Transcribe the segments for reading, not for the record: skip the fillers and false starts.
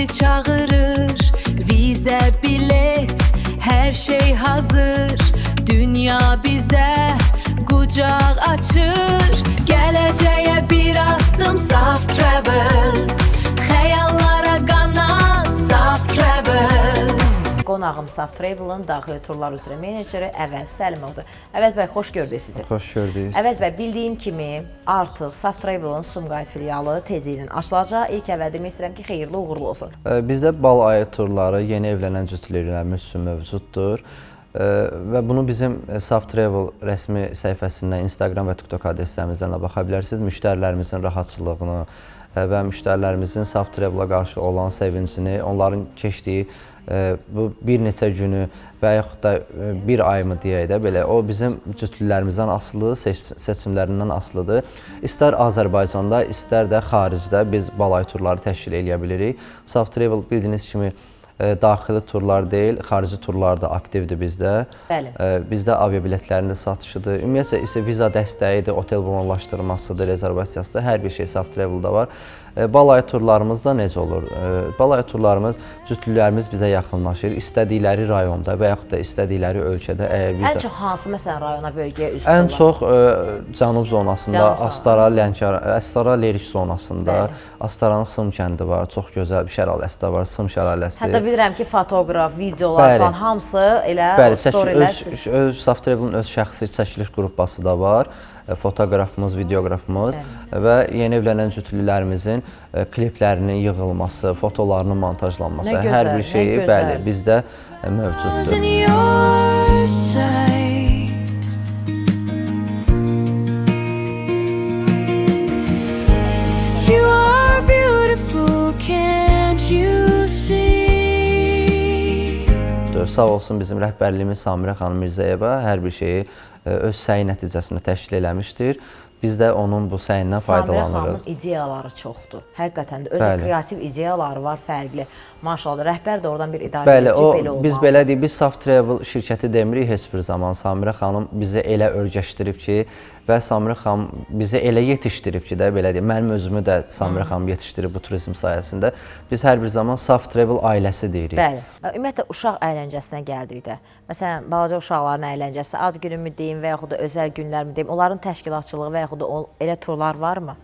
bizi çağırır. Vizə, bilet, hər şey hazır. Dünya bizə qucaq açır. Gələcəyə bir addım Saf Travel. Xəyallara qanad Saf Travel. Qonağım Saf Travel-ın daxili turlar üzrə meneceri Əvəz Səlimovdur. Əvəz bəy, xoş gördük sizi. Xoş gördük. Əvəz bəy, bildiyim kimi artıq Saf Travel-ın Sumqayıt filialı tezliklə açılacaq. İlk əvvəl demək istəyirəm ki, xeyirli uğurlu olsun. Bizdə bal ayı turları yeni evlənən cütlüklərimiz üçün mövcuddur. Və bunu bizim Saf Travel rəsmi səhifəsindən, Instagram və TikTok adreslərimizdən də baxa bilərsiniz. Müştərilərimizin rahatçılığını və müştərilərimizin Saf Travel-a qarşı olan sevincini, onların keçdiyi bu bir neçə günü və yaxud da bir aymı deyək də belə, o bizim cütlüklərimizdən asılı, seçimlərindən asılıdır. İstər Azərbaycanda, istər də xaricdə biz bal ayı turları təşkil eləyə bilirik. Saf Travel bildiyiniz kimi daxili turlar deyil, xarici turlar da aktivdir bizdə. Bəli. Bizdə aviabiletlərin də satışıdır. Ümumiyyətcə isə viza dəstəyidir, otel bronlaşdırmasıdır, rezervasiyasıdır. Hər bir şey Saf Travel-da var. Bal ayı turlarımız da necə olur? Bal ayı turlarımız, cütlüklərimiz bizə yaxınlaşır. İstədikləri rayonda və yaxud da istədikləri ölkədə əgər viza... Ən çox hansı məsələn rayona, bölgəyə üst Ən tuturlar? çox cənub zonasında, Cənub zonası. Astara, Lənkəran, Astara Lerik zonasında, Bəli. Astaranın Sım kəndi var, çox gözəl bir şəlaləsi də var, Sım şəlaləsi. Hətta bilirəm ki, fotoqraf, videolar Bəli. falan hamısı elə Bəli, o storylər siz... öz Saf Travel-ın öz şəxsi çəkiliş qrupası da var. Fotoqrafımız, videoqrafımız və yeni evlənən cütlüklərimizin kliplərinin yığılması, fotolarının montajlanması, Nə gözəl, hər bir nə şeyi gözəl. bəli, bizdə mövcuddur. In your sight. You are beautiful, can't you see? Sağ olsun bizim rəhbərliyimiz Samirə xanım Mirzəyeva hər bir şeyi öz səyi nəticəsində təşkil eləmişdir. Biz də onun bu səyindən Samirə faydalanırıq. xanımın ideyaları çoxdur. Həqiqətən də öz Bəli. kreativ ideyaları var, fərqli. Maşallah, rəhbər də oradan bir idarə Bəli, edici o belə olmalıdır. biz belə deyik, biz Saf Travel şirkəti demirik heç bir zaman. Samirə xanım bizi elə örgəşdirib ki, və Samirə xanım bizi elə yetişdirib ki də belə deyim, mənim özümü də Samirə xanım yetişdirib bu turizm sayəsində. Biz hər bir zaman Saf Travel ailəsi deyirik. Bəli. Ümumiyyətlə uşaq əyləncəsinə gəldikdə, məsələn, balaca uşaqların əyləncəsi, ad günümü deyim və yaxud da özəl günlərmi deyim, onların təşkilatçılığı və yaxud da elə turlar varmı?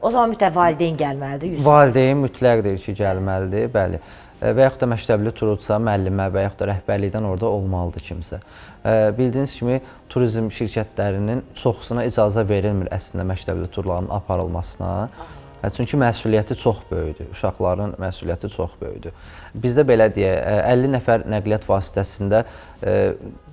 O zaman mütləq valideyn gəlməlidir. 100%. Valideyn mütləqdir ki, gəlməlidir, bəli. Və yaxud da məktəbli turudsa, müəllimə və yaxud da rəhbərlikdən orada olmalıdır kimsə. Bildiyiniz kimi turizm şirkətlərinin çoxsuna icazə verilmir əslində məktəbli turların aparılmasına. Çünki məsuliyyəti çox böyükdür. Uşaqların məsuliyyəti çox böyükdür. Bizdə belə deyək, 50 nəfər nəqliyyat vasitəsində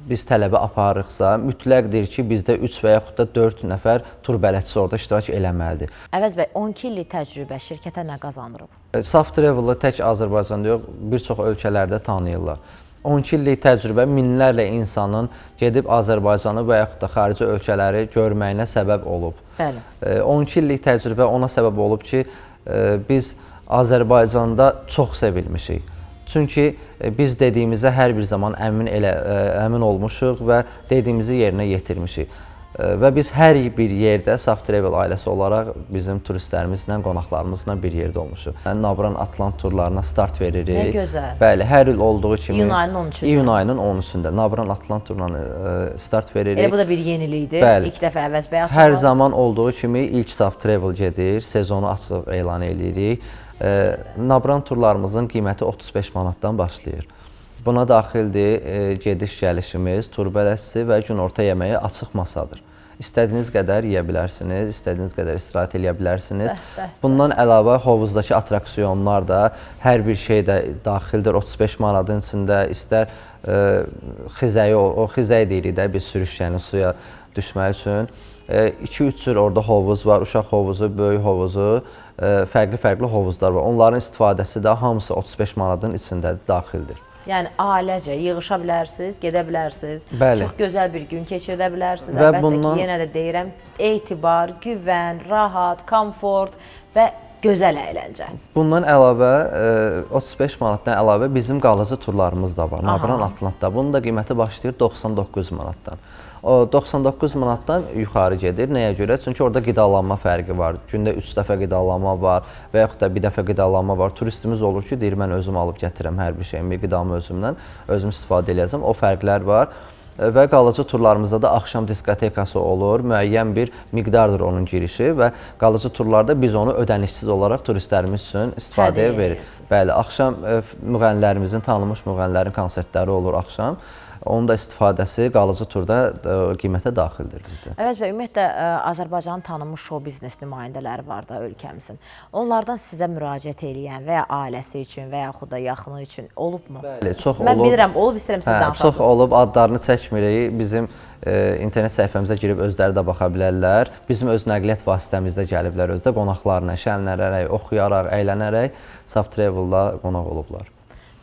biz tələbə aparırıqsa, mütləqdir ki, bizdə 3 və yaxud da 4 nəfər tur bələdçisi orada iştirak eləməlidir. Əvəz bəy, 12 illik təcrübə şirkətə nə qazandırıb? Saf Travel-ı tək Azərbaycanda yox, bir çox ölkələrdə tanıyırlar. 12 illik təcrübə minlərlə insanın gedib Azərbaycanı və yaxud da xarici ölkələri görməyinə səbəb olub. Bəli. 12 illik təcrübə ona səbəb olub ki, biz Azərbaycanda çox sevilmişik. Çünki biz dediyimizə hər bir zaman əmin olmuşuq və dediyimizi yerinə yetirmişik. Və biz hər bir yerdə Saf Travel ailəsi olaraq bizim turistlərimizlə, qonaqlarımızla bir yerdə olmuşuq. Nabran Atlant turlarına start veririk. Nə gözəl. Bəli, hər il olduğu kimi İyun ayının 13-ündə. İyun ayının 13-ündə Nabran Atlant turlarına start veririk. Elə bu da bir yenilikdir. Bəli. İlk dəfə Əvəz bəy açılır. Hər zaman olduğu kimi ilk Saf Travel gedir, sezonu açıq elan edirik. Nabran turlarımızın qiyməti 35 manatdan başlayır. Buna daxildir gediş-gəlişimiz, tur bələdçisi və günorta yeməyi açıq masadır. İstədiyiniz qədər yeyə bilərsiniz, istədiyiniz qədər istirahət eləyə bilərsiniz. Bundan əlavə hovuzdakı attraksiyonlar da, hər bir şey də daxildir 35 manatın içində. İstər xizəyi, o xizəyi deyirik də biz sürüşkəni suya düşmək üçün. 2-3 cür orada hovuz var, uşaq hovuzu, böyük hovuzu, fərqli-fərqli hovuzlar var. Onların istifadəsi də hamısı 35 manatın içində daxildir. Yəni ailəcə yığışa bilərsiniz, gedə bilərsiniz. Bəli. Çox gözəl bir gün keçirdə bilərsiniz. Və Əlbəttə bundan- ki, yenə də deyirəm, etibar, güvən, rahat, komfort və gözəl əyləncə. Bundan əlavə 35 manatdan əlavə bizim qalıcı turlarımız da var. Nabran Atlantda. Bunun da qiyməti başlayır 99 manatdan. O 99 manatdan yuxarı gedir. Nəyə görə? Çünki orada qidalanma fərqi var. Gündə 3 dəfə qidalanma var və yaxud da bir dəfə qidalanma var. Turistimiz olur ki, deyir mən özüm alıb gətirəm hər bir şeyimi, qidamı özümdən, özüm istifadə eləyəcəm. O fərqlər var. Və qalıcı turlarımızda da axşam diskotekası olur. Müəyyən bir miqdardır onun girişi və qalıcı turlarda biz onu ödənişsiz olaraq turistlərimiz üçün istifadəyə Hədiyyə veririk. edirsiniz. Bəli, axşam müğənnilərimizin, tanınmış müğənnilərin konsertləri olur axşam. Onun da istifadəsi qalıcı turda qiymətə daxildir bizdə. Əvəz bəy, ümumiyyətlə Azərbaycanın tanınmış şou biznes nümayəndələri var da ölkəmizin. Onlardan sizə müraciət eləyən və ya ailəsi üçün və yaxud da yaxını üçün olubmu? Bəli, çox Mən olub. bilirəm, olub, istəyirəm siz Hə, danışasınız. çox olub, adlarını çəkmirik. Bizim internet səhifəmizə girib özləri də baxa bilərlər. Bizim öz nəqliyyat vasitəmizdə gəliblər özdə qonaqlarla şənlənərək, oxuyaraq, əylənərək Saf Travel-da qonaq olublar.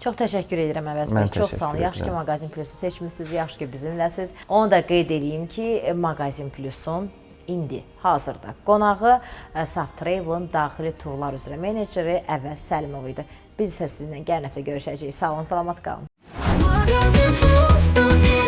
Çox təşəkkür edirəm Əvəz bəy. Mən Çox sağ olun. təşəkkür Yaxşı ki, edirəm. Maqazin Plusu seçmisiniz, yaxşı ki bizimləsiniz. Onu da qeyd eləyim ki, Maqazin Plusun indi hazırda qonağı Saf Travel-ın daxili turlar üzrə meneceri Əvəz Səlimov idi. Biz isə sizinlə gələn həftə görüşəcəyik. Sağ olun, salamat qalın. Magazin Plus.